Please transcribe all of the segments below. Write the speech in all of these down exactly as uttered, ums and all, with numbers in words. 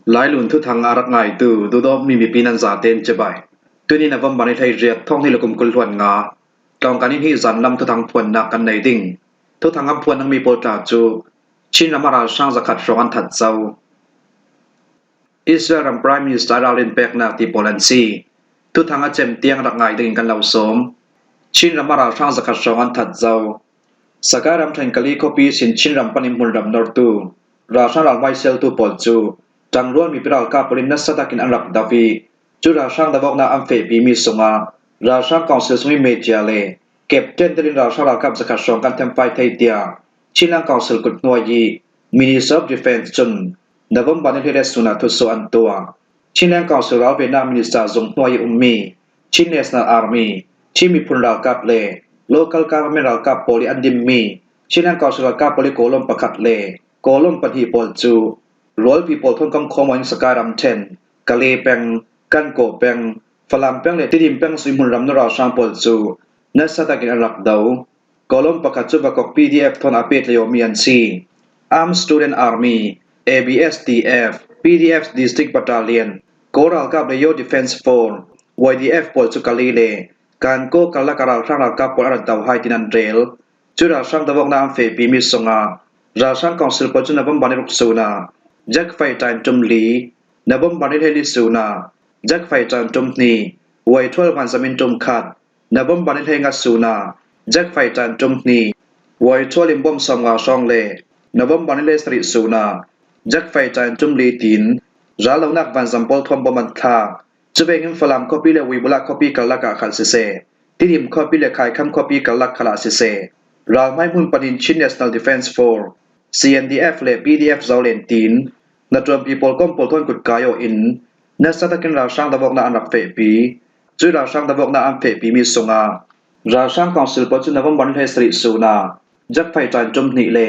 Lailun thuthang a rak ngaitu duhdawtmi mipi nan zaten cibai. Tuni November ni hleiriat thawng hnih le kum kul hluan nga, tlawngkan in hih zan lam thuthang phuannak kan nei ding. Thuthang an phuan dingmi pawl tla cu Chin ram a ralhrang zakhat hrawng an that zo. Israel ram Prime Minister ralrin peknak ti pawl an si. Thuthang a cem tiang rak ngai dingin kan lo sawm. Chin ram a ralhrang zakhat hrawng an that zo. Sakai ramṭhen Kali khuapi sin Chin ram panin hmunram nortu ralhrang ralhmai seltu pawl cu ṭangrual mipi ralkap pawl in nasa takin an rak do ih, cu ralhrang doawknak an fehpimi sungah ralhrang council sungin media le captain telin ralhrang ralkap zakhat hrawng kan themfai thei, tiah Chinland Council kut hnuai ih Minister of Defence cun November ni hleiriat sun ah thusuah an tuah. Chinland Council ralvennak minister zung hnuai ih ummi Chin National Army, Chin miphun ralkap le local government ralkap pawl ih an dinmi Chinland Council ralkap pawl ih Kawlawm pakhat le Kawlawm pahnih pawl cu rualpi pawl thawn komkhawm in Sakai ramṭhen, Kale peng, Kankaw peng, Falam peng le Tidim peng sui hmunram nor ralhrang pawl cu nasa takin an rak do. Kawlawm pakhat cu Vakok P D F thawn a pehtlai awmi an si. Armed Student Army, A B S D F, P D F District Battalion, Kawl ralkap le Yaw Defence Force, Y D F pawl cu Kali le Kankaw karlak a ralhrang ralkap pawl a rak do hai tin an rel. Cu ralhrang doawknak an fehpimi sungah ralhrang council pawl cu November ni ruk sun ah jet fighter in ṭum li, November ni hleili sun ah jet fighter in ṭum hnih, Y twelve vanzam in ṭum khat, November ni hleinga sun ah jet fighter in ṭum hnih, Y twelve in bom sawmnga hrawng le November ni hleisarih sun ah jet fighter in ṭum li tiin raldonak vanzam pawl thawn bom an thlak. Cuvekin Falam khuapi le Uibula khuapi karlak ah khal siseh, Tidim khuapi le Khaikham khuapi karlak khal ah siseh, ralhmai hmun panin Chin National Defence Force, C N D F le P D F zolen tiin hnaṭuanpi pawl kom pawl thawn kut kai aw in nasa takin ralhrang doawknak an rak fehpi. Cuih ralhrang doawknak an fehpimi sungah ralhrang council pawl cu November ni hleisarih sun ah jet fighter in ṭum hnih le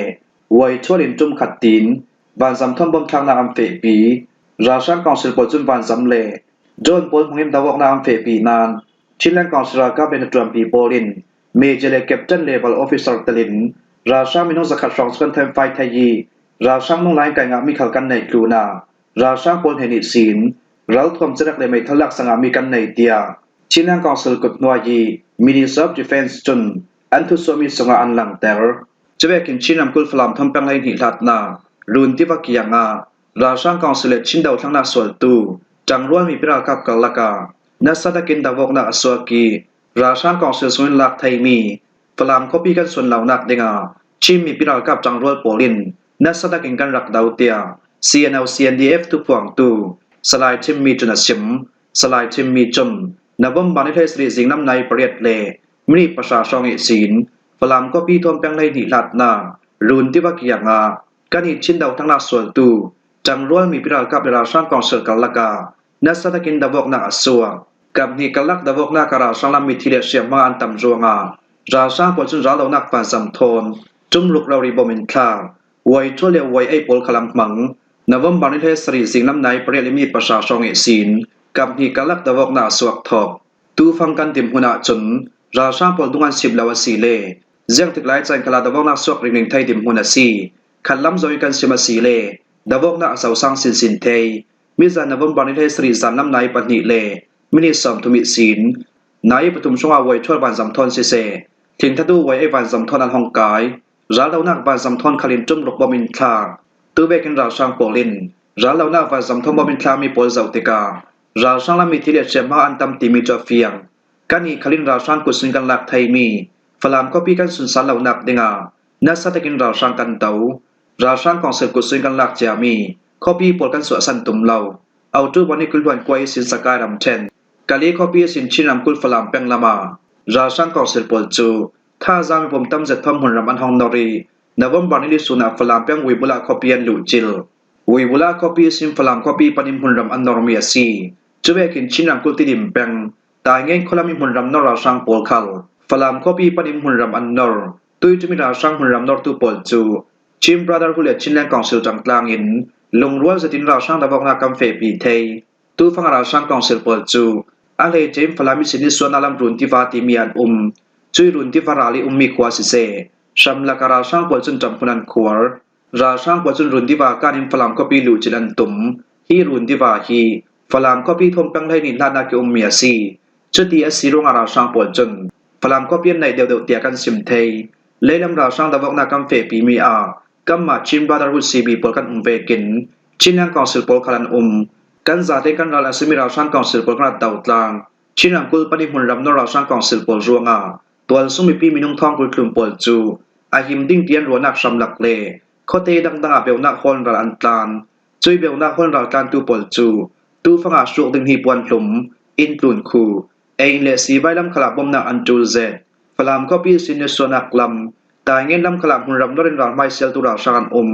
Y twelve in ṭum khat tiin vanzam thawn bom thlaknak an fehpi. Ralhrang council pawl cun vanzam le drone pawl hmangin doawknak an fehpi nain Chinland Council ralkap le hnaṭuanpi pawl in major le captain level officer telin ralhrang minung zakhat hrawng cu kan themfai thei ih, ralhrang nung lai in kai ngahmi khal kan neih tlunah ralhrang pawl hnen ihsin ralthuam cerek le meithal laksak ngahmi kan nei, tiah Chinland Council kut hnuai ih Minister of Defence cun an thusuahmi sungah an langhter. Cuvekin Chin ramkulh Falam thawn peng hleihnih hlatnak Run tiva kiangah ralhrang council le Chin dothlennak sualtu ṭangrual mipi ralkap karlak ah nasa takin doawknak a suak ih, ralhrang council sungin lak theimi Falam khuapi kan suan lonak dingah Chin mipi ralkap ṭangrual pawl in nasa takin kan rak do, tiah C N O C N D F thuphuangtu Salai Ṭhimmi cun a sim. Salai Ṭhimmi cun November ni hleisarih zinglam nai pariat le minit pahra hrawng ihsin Falam khuapi thawn peng hleihnih hlatnak Run tiva kiangah kan i Chin dothlennak sualtu ṭangrual mipi ralkap le ralhrang council karlak ah nasa takin doawknak a suak. Kap hnih karlak doawknak ah ralhrang lam mithi le hriamhma an tam ruangah ralhrang pawl cun raldonak vanzam thawn ṭum ruk rori bom in thlak. Y twelve le Y eight pawl khal an hmang. November ni hleisarih zinglam nai pariat le minit pahra hrawng ihsin kap hnih karlak doawknak a suak thawk. Tufang kan dinhmun ahcun ralhrang pawl dung an sim lo a si le, ziangtik lai caan khalah doawknak suak ringring thei dinhmun a si. Khatlam zo ih kan sim a si le, doawknak a sosang sinsin thei. Mizan November ni hleisarih zanlam nai pahnih le minit sawmthum ihsin nai pathum hrawngah Y twelve vanzam thawn siseh, thlingthatu Y eight vanzam thawn an hong kai. Raldonak vanzam thawn khalin ṭum ruk bom in thlak. Tuvekin ralhrang pawl in raldonak vanzam thawn bom in thlakmi pawl zoh tikah ralhrang lam mithi le hriamhma an tam timi cu a fiang. Kan i khalin ralhrang kutsun kan lak theimi Falam khuapi kan sunsan lonak dingah nasa takin ralhrang kan do. Ralhrang council kutsun kan lak ciami khuapi pawl kan suahsan tum lo. October ni kul hluan kua ihsin Sakai ramṭhen Kali khuapi ihsin Chin ramkulh Falam peng lamah ralhrang council pawl cu thazaang mipum tam zet thawn hmunram an hong nor ih, November ni li sun ah Falam peng Uibula khuapi an luhcilh. Uibula khuapi ihsin Falam khuapi panin hmunram an normi a si. Cuvekin Chin ramkulh Tidim peng Taingen khualam ih hmunram nor ralhrang pawl khal Falam khuapi panin hmunram an nor. Tuiṭum ih ralhrang hmunram nortu pawl cu Chin Brotherhood le Chinland Council ṭangtlang in lungrual zetin ralhrang doawknak kan fehpi thei. Tufang a ralhrang council pawl cu a hleice in Falam ihsin nisuahnak lam Run tiva timi an um. Cuih Run tiva ral ih ummi khua siseh, hramlak a ralhrang pawl cun ṭamhmun an khuar. Ralhrang pawl cun Run tiva kan in Falam khuapi luhcilh an tum. Hi run diva hi Falam khuapi thawmpeng hlei nih hlatna ki-um mi a si. Cuti a si ruangah ralhrang pawl cun Falam khuapi an naih deuhdeuh tiah kan sim thei. Leilam ralhrang davawknak kan fehpimi ah kanmah Chin Brotherhood C B pawl kan um vekin Chinland Council pawl khal an um. Kan zate kan ral a simi ralhrang council pawl kan rak dotlang. Chin ramkulh panih hmunram nor ralhrang council pawl ruangah tualsung mipi minung thawngkul tlun pawl cu a him ding tian ruahnak hramlak le khuate dangdang ah beunak hawl ral an tlan. Cui beunak hawl ral tlantu pawl cu tufang ah hruk ding hnipuan hlum, inn tlun khu, ei le sivai lam khalah bomnak an ṭul zet. Falam khuapi sin nisuahnak lam, Taingen lam khalah hmunram nor in ralhmai sialtu ralhrang an um.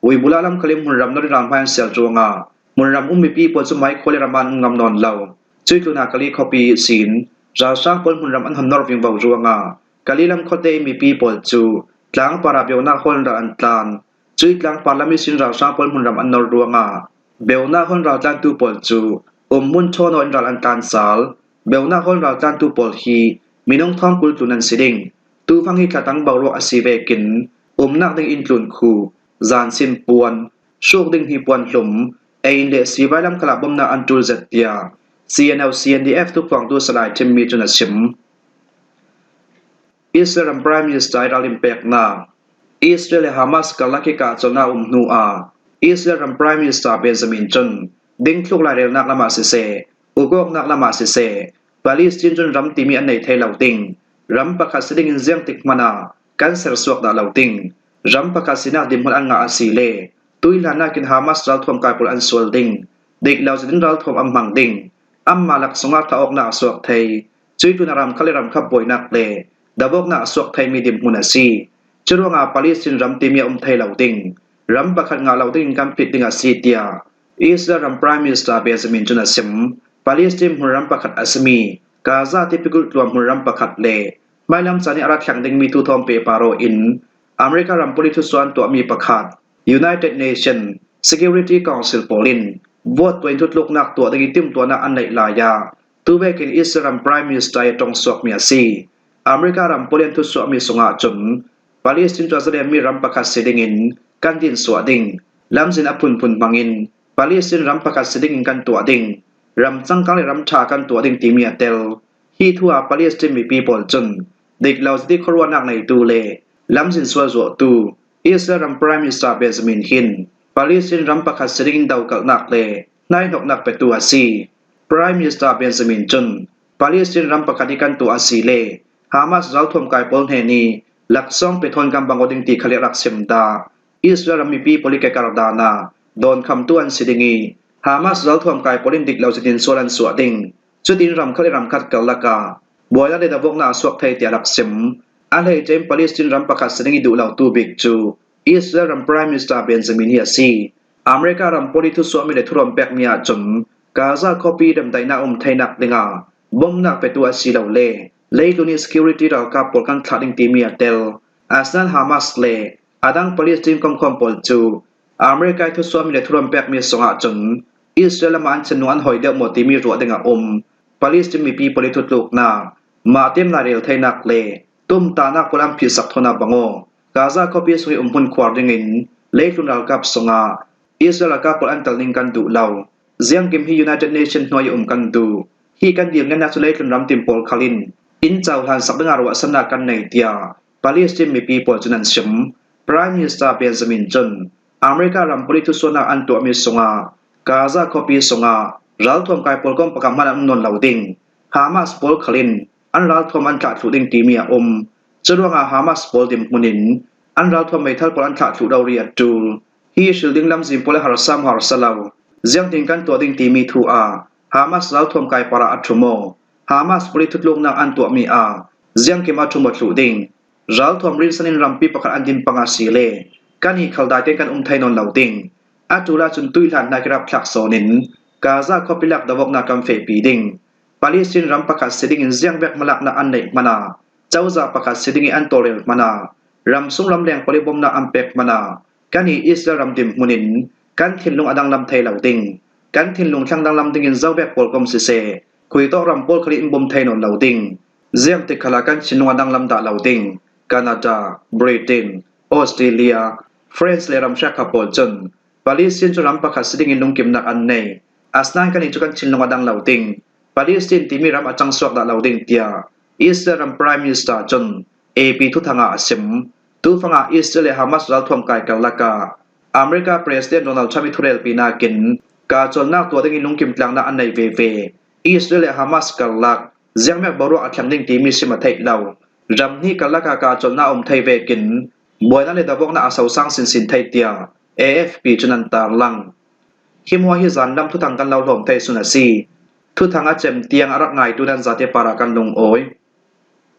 Uibula lam khalin hmunram nor in ralhmai an sial ruangah hmunram um mipi pawl cu mai khua le ram ah an um ngam nawn lo. Cui tlunah Kali khuapi sin ralhrang pawl hmunram an hon nor vingvo ruangah Kali lam khuate mipi pawl cu tlangpar ah beunak hawl ral an tlan. Cui tlangpar lam ihsin ralhrang pawl hmunram an nor ruangah beunak hawl ral tlantu pawl cu umhmun ṭhawn aw in ral an tlan sal. Beunak hawl ral tlantu pawl hi minung thawngkul tlun an si ding. Tufang hi thla tang boruak a si vekin umnak ding inn tlun khu, zan sin puan, hruk ding hnipuan hlum, ei le sivai lam khalah bomnak an ṭul zet tiah C N O C N D F thuphuangtu Salai Ṭhim mi cun a chim. Israel ram Prime Minister i ralrin peknak. Israel le Hamas karlak hi kahcolhnak a um hnu ah Israel ram Prime Minister Benjamin cun dingthluk lairelnak lamah siseh, ukawknak lamah siseh, Palestine cun ram timi an nei thei lo ding, ram pakhat si dingin ziangtik hmanh ah kan sersuak dah lo ding, ram pakhat sinak dinhmun an ngah a si le tuihlannak in Hamas ralthuam kai pawl an sual ding, dik lo zetin ralthuam an hmang ding, anmah laksung ah thlah awknak a suak thei, cui tlunah ram khat le ram khat buainak le dawknak a suak theimi dinhmun a si. Curuangah Palestine ram timi a um thei lo ding, ram pakhat ngah lo dingin kan phit ding a si, tiah Israel ram Prime Minister Benjamin cun a sim. Palestine hmunram pakhat a simi Gaza tipikulh tluan hmunram pakhat le hmailam caan ih a rak thleng dingmi thu thawm pehpar aw in America ram pawl ih thusuah an tuahmi pakhat, United Nations Security Council pawl in vote tuah in thutluknak tuah ding ih timhtuahnak an neih lai ah, tuvekin Israel ram Prime Minister ih a ṭongsuakmi a si. America ram pawl ih an thusuahmi sungah cun Palestine cu a zalenmi ram pakhat si dingin kan dinsuah ding, lamzin a phunphun hmangin Palestine ram pakhat si dingin kan tuah ding, ram cangkang le ram ṭha kan tuah ding timi a tel. Hi thu ah Palestine mipi pawl cun dik lo zet ih khuaruahnak neitu le lamzin sual zuahtu Israel ram Prime Minister Benjamin hin Palestine ram pakhat si dingin dokalhnak le hnaihnoknak petu a si. Prime Minister Benjamin cun Palestine ram pakhat hi kan tuah a si le Hamas ralthuam kai pawl hnen ih laksawng pe thawn kan bang aw ding ti khal ih a rak sim dah. Israel ram mipi pawl ih kekar dan ah dawnkhamtu an si ding ih Hamas ralthuam kai pawl in dik lo zetin sual an suah ding. Cutin ram khat le ram khat karlak ah buainak le dawknak a suak thei tiah a rak sim. A hleice in Palestine ram pakhat si ding ih duh lotu bik cu Israel ram Prime Minister Benjamin hi a si. America ram pawl ih thusuahmi le thuruam pekmi ahcun Gaza khuapi remdaihnak um theinak dingah bomnak petu a si lo le leitlun ih security ralkap pawl kan thlah ding timi a tel. Asinain Hamas le a dang Palestine komkhawm pawl cu America ih thusuahmi le thuruam pekmi sungah cun Israel lamah an thinlung an hoi deuh maw timi ruah ding a um. Palestine mipi pawl ih thutluknak, mah tein lairel theinak le tumtahnak pawl an phitsak thawn a bang aw. Gaza khuapi sung ih umhmun khuar dingin leitlun ralkap sungah Israel ralkap pawl an tel ning kan duh lo. Ziangkim hi United Nations hnuai ih um kan duh. Hi kan dilngennak cu leitlun ram tin pawl khal in in cohlan sak dingah ruahsannak kan nei, tiah Palestine mipi pawl cun an sim. Prime Minister Benjamin cun America ram pawl ih thusuahnak an tuahmi sungah Gaza khuapi sungah ralthuam kai pawl kong pakhat hmanh an um nawn lo ding, Hamas pawl khal in an ralthuam an thlah thluh ding timi a um. Curuangah Hamas pawl dinhmun in an ralthuam meithal pawl an thlah thluh rori a ṭul. Hi hril ding lamzin pawl a harsa maw harsa lo, ziangtin kan tuah ding timi thu ah Hamas ralthuam kai parah a ṭhum aw. Hamas pawl ih thutluknak an tuahmi ah ziangkim a ṭhum aw thluh ding. Ralthuam rinsan in rampi pakhat an din pang a si le kan ih khal daitein kan um thei nawn lo ding. A ṭul ahcun tuihlan hna kirap thlak sawn in Gaza khuapi lak dawknak kan fehpi ding. Palestine ram pakhat si dingin ziangvek hmalaknak an neih hmanh ah, cozah pakhat si dingin an tawlrel hmanh ah, ramsung ramleng pawl ih bomnak an pek hmanh ah, kan ih Israel ram dinhmun in kan thinlung a danglam thei lo ding. Kan thinlung thlang danglam dingin zovek pawl kom siseh, khuitawk ram pawl khal ih in bom thei nawn lo ding. Ziangtik khalah kan thinlung a danglam dah lo ding. Canada, Britain, Australia, France le ram hrekkhat pawl cun Palestine cu ram pakhat si dingin lungkimnak an nei. Asinain kannih cu kan thinlung a dang lo ding. Palestine timi ram a cang suak dah lo ding, tiah Israel ram Prime Minister cun A P thuthang ah a sim. Tufang ah Israel le Hamas ralthuam kai karlak ah America President Donald Trump ih thurelpi nakin kaa cawlnak tuah dingin lungkim tlaknak an nei veve. Israel le Hamas karlak ziangmiak boruak a thleng ding timi sim a theih lo. Ram hnih karlak ah kaa cawlnak a um thei vekin buainak le davawknak a sosang sinsin thei, tiah A F P cun an tarlang. Hi hmuah hi zanlam thuthang kan lo hlawm thei sun a si. Thuthang a cem tiang a rak ngaitu nan zate parah kan lungawi.